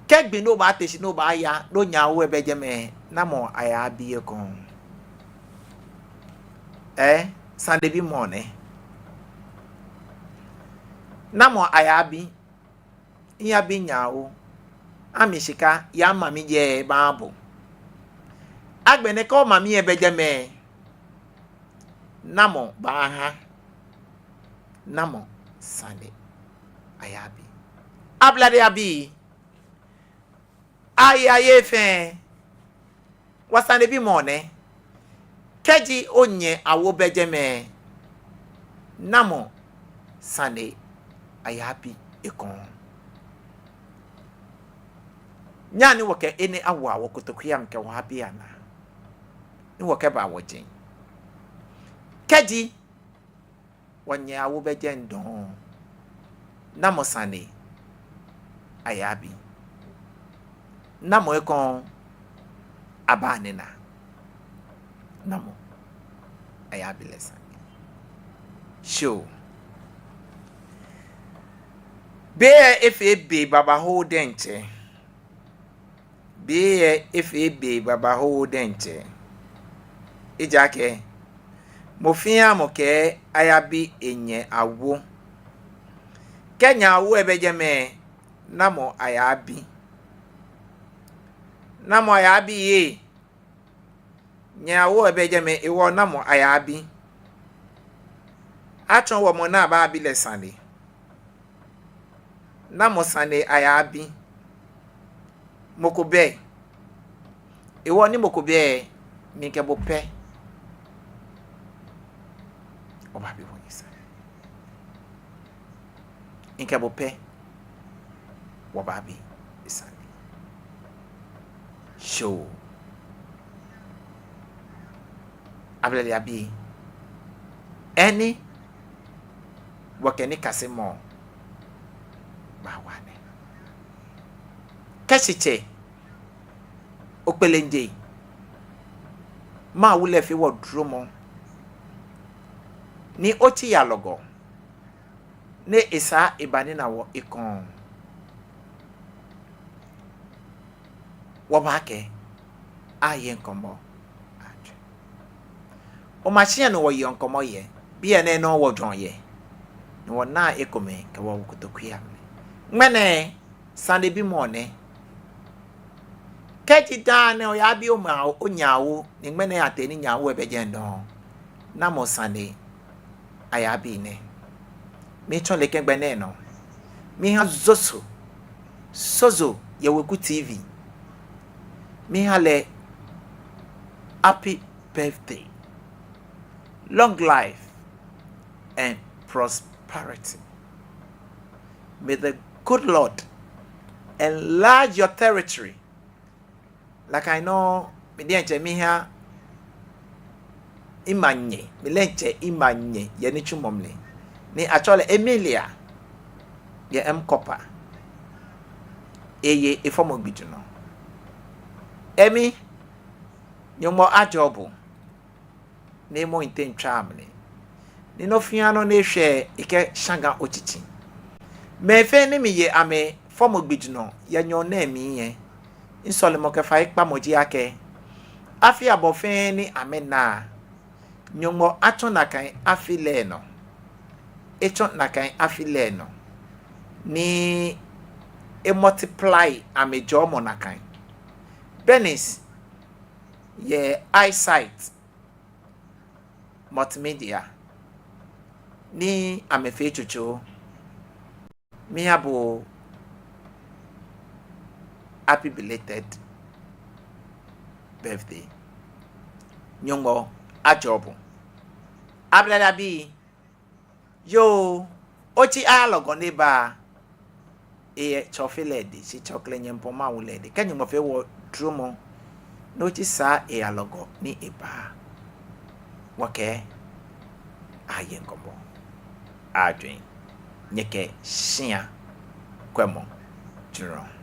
Kɛ gbi ni obaate shi ni obaaya, ni onyɛ awo lɛ bɛ jɛmɛ, namɔ ayabi ekoŋŋ? Ɛɛ, sanebimɔ nɛ. Namɔ ayabi? Miyabi nyɛ awo. Ami shika, ya mami jɛ ba bo. Agbɛnɛ kɛ omami lɛ bɛ jɛmɛ, namɔ baaha? Namɔ sane ayabi? Ablade abii, ayi aye fɛɛ, wɔsanebimɔ nɛ. Kɛji onyɛ awo bɛ jɛmɛ, namɔ sane ayabi ekoŋŋ? Nyɛhaa ni wɔkɛ enɛ awo wɔ kotoku lɛ mli kɛ wɔabii anaa, ni wɔkɛba wɔjeŋ. Kɛji Wɔnyɛ awo bɛ jɛi dɔŋŋ. Namɔ sane Ayabi? Namɔ ekoŋŋ abaanina? Namɔ Ayabi lɛ sane? Shi be lɛ efee be babaoo diɛŋtsɛ. Be lɛ efee be babaoo diɛŋtsɛ. Ejaakɛ mɔ fɛɛ mɔ kɛɛ Ayabi enyɛ awo. Kɛ nyɛ awo lɛ bɛ jɛmɛ, namɔ Ayabi? Namɔ Ayabi ee? Nyɛ awo lɛ bɛ jɛmɛ, hewɔ namɔ Ayabi? Atsɔɔ wɔ mɔ ni abaabi lɛ sane. Namɔ sane Ayabi? Mɔ ko bɛ. Hewɔ ni mɔ ko bɛ, mikɛ bo pɛ wɔbaabi wɔhe sane. Mikɛ bo pɛ wɔbaabi sane. Shi Ablade abii, enɛ wɔkɛ nikasemɔ baawa nɛ. Kɛ shitsɛ Okpeleŋjɛ, Mawu lɛ fee wɔ dromɔ ni otsi Yalɔgɔ ni esaa ebanina wɔ ekoŋŋ. Wɔbaakɛ aye ŋkɔmɔ. Oma shĩa ni wɔyeɔ ŋkɔmɔ yɛ, biɛ nɛɛ nɔŋŋ wɔjwɛŋɔ yɛ, ni wɔnaa ekomɛi kɛ wɔ wɔ kotoku lɛ mli. Ŋmɛnɛ sanebimɔ nɛ. Kɛji daa nɛɛ oyabi omɔ, onyɛ awo, ni ŋmɛnɛ atee ni nyɛ awo lɛ bɛ jɛi dɔŋŋ, namɔ sane Ayabi nɛ? Miitsɔ lɛ kɛ gbɛ nɛɛ nɔ. Miiha Zoso, Sozo yɛ Weku T V. Miiha lɛ happy birthday. Long life and prosperity. May the good Lord enlarge your territory. Like I know, mi diɛŋtsɛ miiha Imanye, mi diɛŋtsɛ Imanye yɛ nitsumɔ mli, ni atsɛɔ lɛ Emilia yɛ M Copper. Eye efɔmɔ gbijurɔ. Emi, Nyɔŋmɔ ajɔɔ bo, ni emɔ ohiɛ teŋ tswa mli, ni nɔ fɛɛ nɔ ni eshwɛ ekɛ shaŋa otsitsi. Mɛi fɛɛ ni miiye amɛfɔmɔ gbijurɔ yɛ nyɔɔŋ nɛɛ mli lɛ, misɔlemɔ kɛ faikpamɔ ji akɛ, afi abɔ fɛɛ ni amɛna, Nyɔŋmɔ atsɔ nakai afi lɛ nɔ. Etsɔ nakai afi lɛ nɔ, ni e multiply amɛjɔɔmɔ nakai. Bernice yɛ Eyesight Multimedia, ni amɛfee tsutsu. Miiha bo happy belated birthday. Nyɔŋmɔ ajɔɔ bo. Ablade abii, yoo, otsi Yalɔgɔ ni eba. Eyɛ Tsɔfelɔ dɛŋ, shi Tsɔfelɔ nyɛmpɔŋ Mawu lɛ dɛŋ. Kɛ Nyɔŋmɔ fee wɔ dromɔ ni otsi saa Yalɔgɔ ni eba, wɔkɛ aye ŋkɔmɔ, ajwɛŋ, nyɛkɛ shĩa kwɛmɔ jurɔ.